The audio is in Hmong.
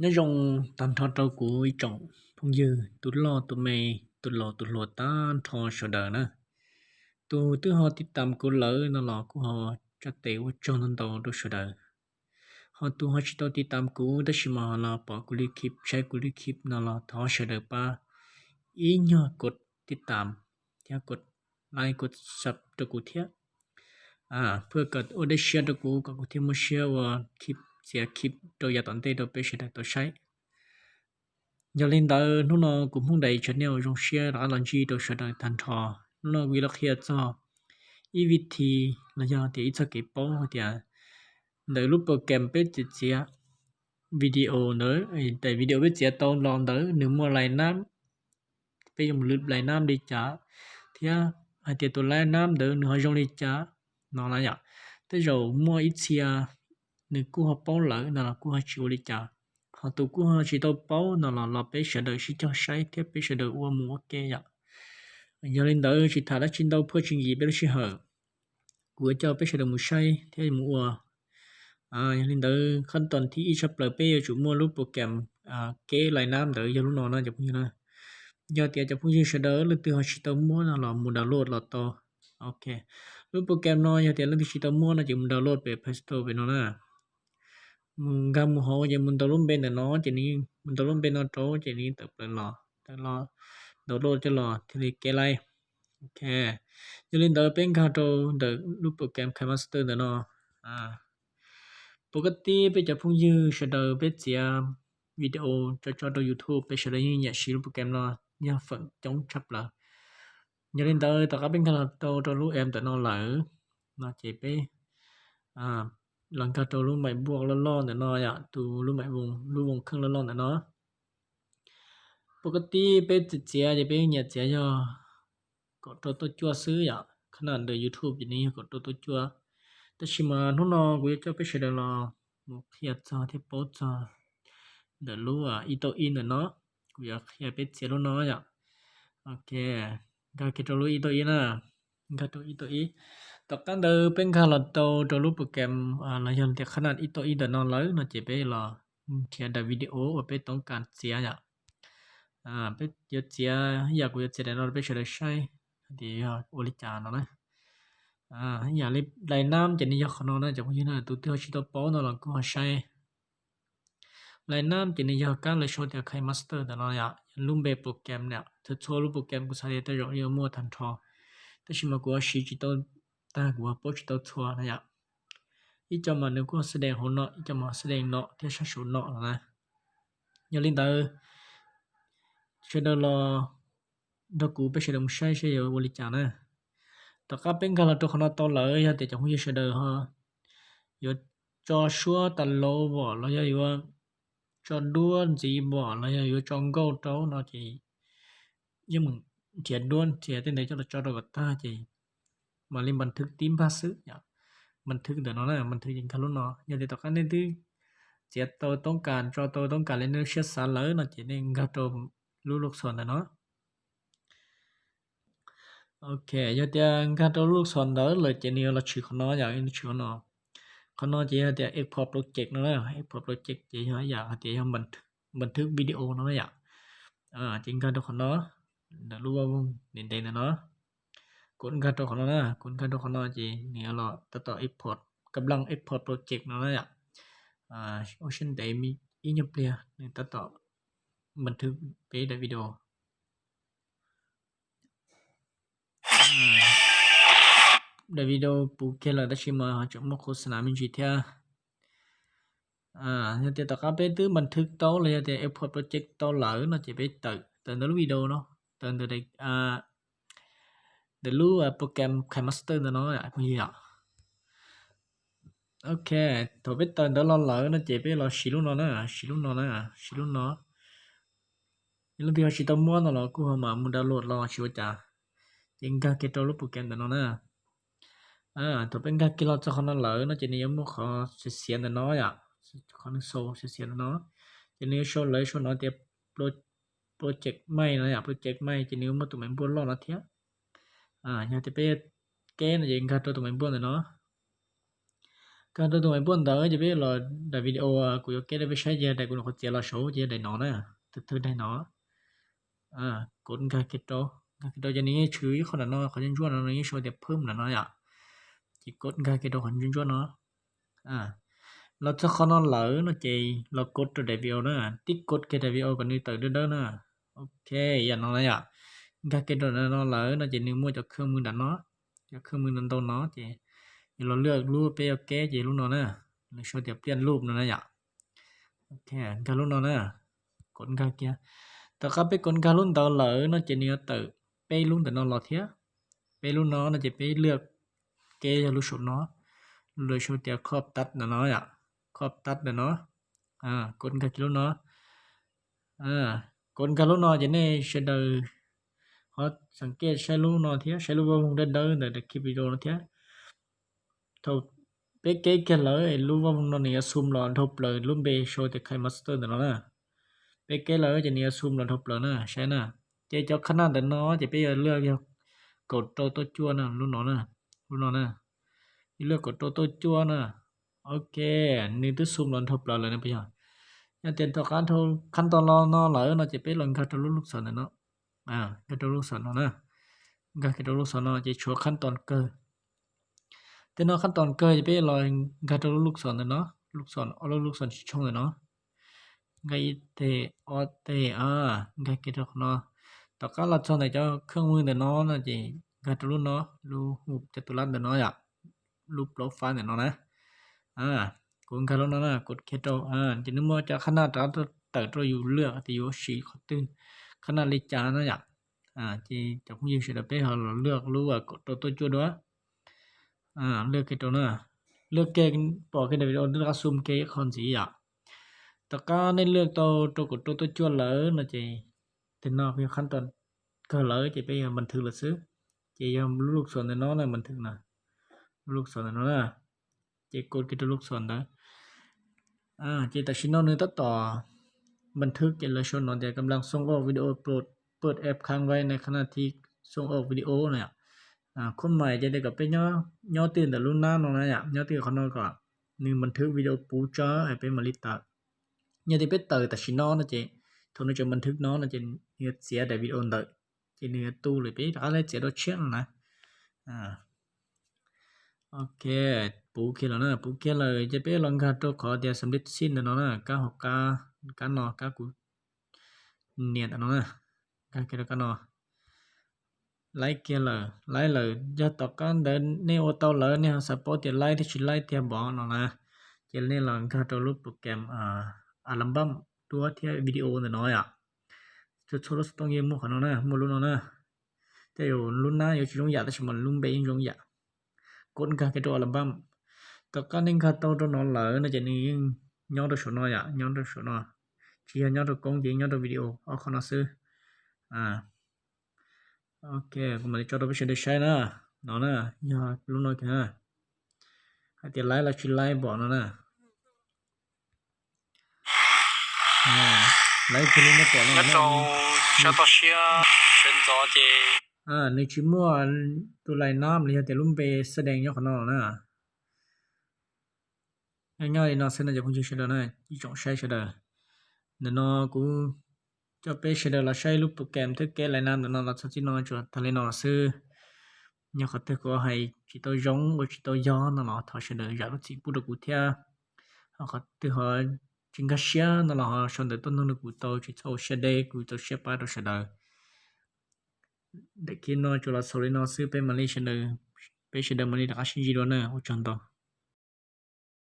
Nyob zoo tag nrho rau kuv ib tsoom phooj ywg tus loj tus me, tus laus tus hluas tag nrho sawv daws na. Tus twb ho tiv tam kuv lawm no los kuj ho tsa tes ua tsaug ntau ntau rau sawv daws. Ho tus ho tsis tau tiv tam kuv tab sis mas los pom kuv li khib, saib kuv li khib no los thov sawv daws pab ib nyuag kos tiv tam thiab kos like kos sub rau kuv thiab, pab kom ua dej siab rau kuv kom kuv thiaj muaj siab ua khib, txiav khib rau yav tom ntej rau peb sawv daws tau saib. Yog li ntawd hnub no kuv Hmoob Dais Channel zoo siab rov qab los ntsib rau sawv daws tag nrho. Hnub no kuv yuav los qhia txog ib vij thi los yog tias ib txoj kev paub hais tias ntawm lub program peb txiav txiav video ntawd, tes video peb txiav tau los ntawd nws muaj lai nab, peb yuav mus lwv lai nab li cas, thiab hais tias tus lai nab ntawd nws ho zoo li cas no na yom. Tej zaum muaj ib txhia nws kuj ho paub lawm no los kuj ho tsis ua li cas. Ho tus kuj ho tsis tau paub no los los peb sawv daws sib cog saib thiab peb sawv daws ua mus ua ke yom. Yog li ntawd tsis tham dab tsi ntau phuaj tsis nkim peb lub sij hawm, kuv yuav coj peb sawv daws mus saib thiab mus ua. Yog li ntawd qhov tos thib ib tshaj plaws peb yuav tsum muaj lub program kev lai nab ntawd yog lub no no cov phooj ywg na. Yog tias cov phooj ywg sawv daws leej twg ho tsis tau muab no los mus download los tau. Ok, lub program no yog tias leej twg tsis tau muab no ces mus download pem Play Store pem no na. Mus nkag mus hauv ces mus ntaus lub npe ntawm no ces nws, mus ntaus lub npe no rau ces nws tawm plaws los, tawm los download coj los thiaj li kev lai. Ok, yog li ntawd peb nkag rau ntawm lub program KineMaster ntawm no. Pov koj tib peb cov phooj ywg sawv daws peb txiav video tso tso rau YouTube peb sawv daws yeej nyiam siv lub program no yog feem coob tshaj plaws. Yog li ntawd tom qab peb nkag los tau rau lub app ntawm no lawm no ces peb los nkag rau lub maim npuaj loj loj ntawm no yom, tus lub maim, lub voos kheej loj loj ntawm no. Pov koj tib peb txiav ces peb nyiam txiav yog kaum rau tuaj cuaj xwb yom, qhov no ntawm YouTube ces nws yog kaum rau tuaj cuaj. Tab sis mas hnub no kuv yuav coj peb sawv daws los mus qhia txog thiab paub txog ntawm lub ib tauj ib ntawm no. Kuv yuav qhia peb txiav lub no yom. Ok, nkag kiag rau lub ib tauj ib na, nkag rau ib tauj ib. Tom qab ntawd peb nkag los tau rau lub program los yog tias qhov no ib tauj ib ntawm no lawm no ces peb los nrhiav daim video uas peb toob kas txiav yom. Peb yuav txiav ib yam kuv yuav txiav daim no rau peb sawv daws saib hais tias yog ua li cas no na. Ib yam li lai nab ces nws yog qhov no na cov phooj ywg na, tus twg ho tsis tau paub no los kuj ho saib. Lai nab ces nws yog kab lawv sau tias KineMaster ntawm no yom, lub npe program na, txhua txhua lub program kuv xav tias tej zaum yuav muaj tag nrho, tab sis mas kuv ho siv tsis tau tag, kuv ho paub tsis tau txhua na yom. Ib co mas nws kuj ho xab dees hauv no, ib co mas xab dees no thiab sab saud no no na. Yog li ntawd sawv daws los nrog kuv peb sawv daws mus saib seb yuav ua li cas na. Tom qab peb nkag los rau qhov no tau lawm, yog tias cov phooj ywg sawv daws ho yuav tso suab tas laus vom los yog yuav tso duab ntxiv vom los yog yuav tso nkauj rau no ces yeej meem nrhiav duab nrhiav tej ntawd coj los tso rau kom tag ces mam li npas thwv tib npag xwb yom. Npas thwv ntawm no na, npas thwv ces nkag lub no. Yog tias tom qab nej twb txiav tau toob kas, tso tau toob kas li nej lub siab xav lawm no ces nej nkag rau lub lub xos ntawm no. Ok, yog tias nkag rau lub lub xos ntawd lawm ces nws yuav los tshwm qhov no yom, nws tshwm qhov no. Qhov no ces yog tias export project no na, export project ces yog ib yam hais tias yog npas thwv video no na yom. Ces nkag rau qhov no, ntawm lub vaj voog ntev ntev ntawm no. Kuv nkag rau qhov no na, kuv nkag rau qhov no ces nws yuav los tab tom export, kab laj export project no na yom. Ua siab ntev ib nyuag pliag nws tab tom npas thwv peb daim video. Daim video puv kiag lawm tab sis mas tseem muaj khos nas me ntsis thiab. Yog tias tom qab peb twb npas thwv tau los yog tias export project tau lawm no ces peb tawm, tawm ntawm lub video no, tawm ntawm ntawm lub program KineMaster ntawm no phooj ywg yom. Ok, thaum peb tawm ntawd los lawm no ces peb los siv lub no na, siv lub no na, siv lub no. Yog leej twg ho tsis tau muab no los kuj ho mam mus download los tsis ua cas. Ces nkag kiag rau lub program ntawm no na. Thaum peb nkag kiag los txog qhov no lawm no ces nws yuav muaj qhov xiav xiav ntawm no yom, qhov nws sau xiav xiav ntawm no. Ces nws yuav sau, lawv sau no tias project main no yom, project main ces nws yuav muaj tus maim npuaj loj no thiab. Yog tias peb keb no ces nkag rau tus maim npuaj ntawm no. Nkag rau tus maiv puaj ntawd ces peb los daim video kuv yuav keb rau peb saib ces daim kuv nyuam qhuav txiav los saud ces daim no na, tus thawj daim no. Kov nkag kiag rau, nkag kiag rau ces nws yeej tshwm ib qho nram no, qhov ntsuab ntsuab no nws yeej sau tias phwm nram no yom. Ces kov nkag kiag rau qhov ntsuab ntsuab no. Los txog qhov no lawm no ces los kov rau daim video na, tib kov kiag daim video kom nws tawm dawb dawb na. Ok, yam no na yom. Nkag kiag rau no lawm no ces nws muaj cov khawj mws nram no, cov khawj mws ntau ntau no ces yus los lwaj lub peb yuav keb ces lub no na, nws sau tias pliaj lub no na yom. Ok, nkag lub no na, kov nkag kiag. Tom qab peb kov nkag lub ntawd lawm no ces nws yuav tawm peb lub ntawm no los thiab. Peb lub no no ces peb lwaj keb yog lub saum no, lawv sau tias khop tad ntawm no yom, khop tad ntawm no. Kov nkag kiag lub no. Kov nkag lub no ces nej sawv daws ho xeem kej saib lub no thiab, saib lub vaj voog dawb dawb ntawm daim video no thiab. Thaum peb keb kiag lawm es lub vaj voog no nws yuav zoom los dhau plaws lub npe sau tias KineMaster ntawm no na. Peb keb lawm ces nws yuav zoom los dhau plaws na, saib na. Ces cov khab naj ntawm no ces peb yuav lwaj yog kaum rau tuaj cuaj na, lub no na, lub no na. Yuav lwaj kaum rau tuaj cuaj na. Ok, nws twb zoom los dhau plaws lawm na puas yog? Yog tias tom qab dhau khab nto los no lawm no ces peb los nkag rau lub lub xom ntawm no. Nkag rau lub xom no na. Nkag kiag rau lub xom no ces tshuav khab nto kawg. Tej no khab nto kawg ces peb los nkag rau lub lub xom ntawm no, lub xom, ob lub lub xom tsis tshooj ntawm no. Nkag ib teg ob teg, nkag kiag rau qhov no. Tom qab los txog ntawm cov khawj mws ntawm no no ces nkag rau lub no, lub hu cov tus lab ntawm no yom, lub plaub fab ntawm no na. Kuv nkag lub no na, kuv khiav rau, ces nws muaj cov khab naj rov tawm rau yus lwaj tias yuav siv qhov twg, khab naj li cas na yom. Ces cov phooj ywg sawv daws peb ho los lwaj lub kaum rau tuaj cuaj dua. Lwaj kiag rau na, lwaj kiag pom kiag daim video twb rov qab zoom kiag ib qho ntxiv yom. Tom qab nej lwaj tau rau kaum rau tuaj cuaj lawm no ces, tig no yog khab nto kawg lawm ces peb yog npas thwv lawm xwb. Ces yog lub lub xom ntawm no na, npas thwv na, lub lub xom ntawm no na. Ces kov kiag rau lub xom ntawd. Ces tam sim no nws tab tom npas thwv ces lawv sau no tias กำลังส่งออกวิดีโอ โปรดเปิดแอปค้างไว้ในขณะที่ส่งออกวิดีโอ no yom. Khub mais ces tias kom peb nyob twj ntawm lub nab no na yom, nyob twj qhov no kom nws npas thwv video puv tso es peb mam li tawm. Yog tias peb tawm tam sim no no ces thaum nws tseem npas thwv no no ces nws yuav txiav daim video ntawd, ces nws yuav tu lawm peb rov qab txiav dua tshiab no na. Ok, puv kiag lawm na, puv kiag lawm ces peb los nkag rau qhov tias สำเร็จสิ้น ntawm no na, kab hauv kab, kab no kab kuv nias ntawm no na, nkag kiag rau kab no. Laib kiag lawm, laib lawm, yog tom qab ntawd nej ua tau lawm nej ho xav paub tias laib thiab tsis laib tiag npaum no na, ces nej los nkag rau lub program album duab thiab video ntawm no yom. Txhua txhua lub xov tooj yeej muaj qhov no na, muaj lub no na. Tej zaum lub nab yuav tsis zoo yam tab sis mas lub npe yeej zoo yam. Kov nkag kiag rau album. Tom qab nej nkag tau rau no lawm no ces nws yeej nyob rau saum no yom, nyob rau saum no. Tsis yog nyob rau koob ces yeej nyob rau video ob qhov no xwb. Ok, kuv mam li tso rau peb sawv daws saib na. No na, yog lub no kiag na, hais tias laib los tsis laib npaum no na. Laib kiag li nej pom no, sab toj siab sawv ntxov ces nws tsis muaj tus lais nab los yog tias lub npe xab dees nyob qhov no na. Nyob nyob li no xwb no cov phooj ywg sawv daws na, ib tsoom saib sawv daws. Ntawm no kuv coj peb sawv daws los saib lub program thwb keb lais nab ntawm no los txog txij no tsuas tag li no los xwb. Yog qhov twg kuv hais tsis tau zoo ua tsis tau yog no los thov sawv daws zam lub txim pub rau kuv thiab. Ho qhov twg ho tsis nkag siab no los ho sau ntawv tuaj nug rau kuv tau, tsis txhob ua siab deb, kuv txaus siab pab rau sawv daws. Daim clip no tsuas los xaus li no xwb, peb mam li sawv daws, peb sawv daws mam li rov qab sib ntsib dua na, ua tsaug ntau.